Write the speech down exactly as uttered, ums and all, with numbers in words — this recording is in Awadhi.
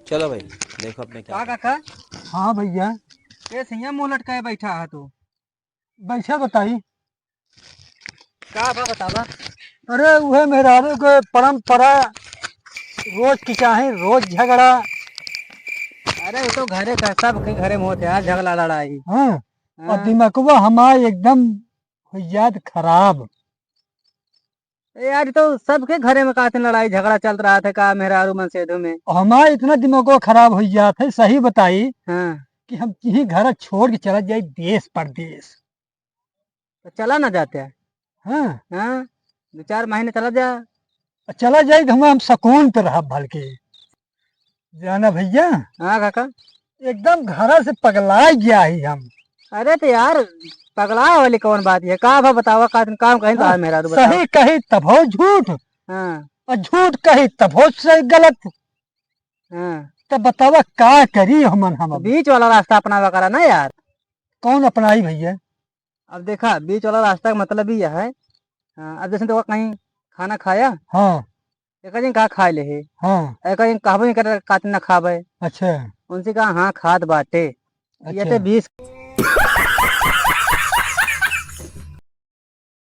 चलो भाई, देखो अपने क्या का करते काका? हैं। हाँ भैया। ये सैया मुंह लटकाए बैठा है तू। बैठा बताई। का बा बतावा? अरे उहे मेहरारू के परंपरा, रोज की चाहे, रोज झगड़ा। अरे वो तो घरे का, सबके घरे में होत है यार, झगड़ा लड़ाई। हाँ। और हाँ। दिमागवा हमार एकदम हो जात खराब। ए यार, ये तो सबके घरे में कातिन लड़ाई झगड़ा चलत रहत है का मेहरारू मनसेधू में? हमार इतना दिमागो खराब हो जात है, सही बताई, हाँ। कि हम यही घर छोड़ के चला जाई देश परदेश। तो चला ना जाते हैं। हाँ। हाँ, दो चार महीने चला जा। चला जाई तो हम, हम सुकून पे रहब भलके। जाना भैया। हाँ काका। एकदम घरा से पगला गया ही हम। अरे तो यार, पगला वाली कौन बात है? का भा बतावा, का दिन काम कहीं तो हाँ, मेहरारू बतावा। सही कही तभो झूठ। हाँ। और झूठ कही तभो सही गलत। हाँ। तब बतावा का करी हमन हम तो अब? बीच वाला रास्ता अपनावा करा ना यार। कौन अपनाई भैया? अब देखा, बीच वाला रास्ता का मतलब ही यह है। हाँ, अब जैसे तो कहीं खाना खाया, हाँ। एक दिन कहा खा ले है, हाँ। एक दिन कहबो नहीं करे कातिन ना खाबे। अच्छा। उनसे कहा हाँ खात बाटे। अच्छा। ये ते बीस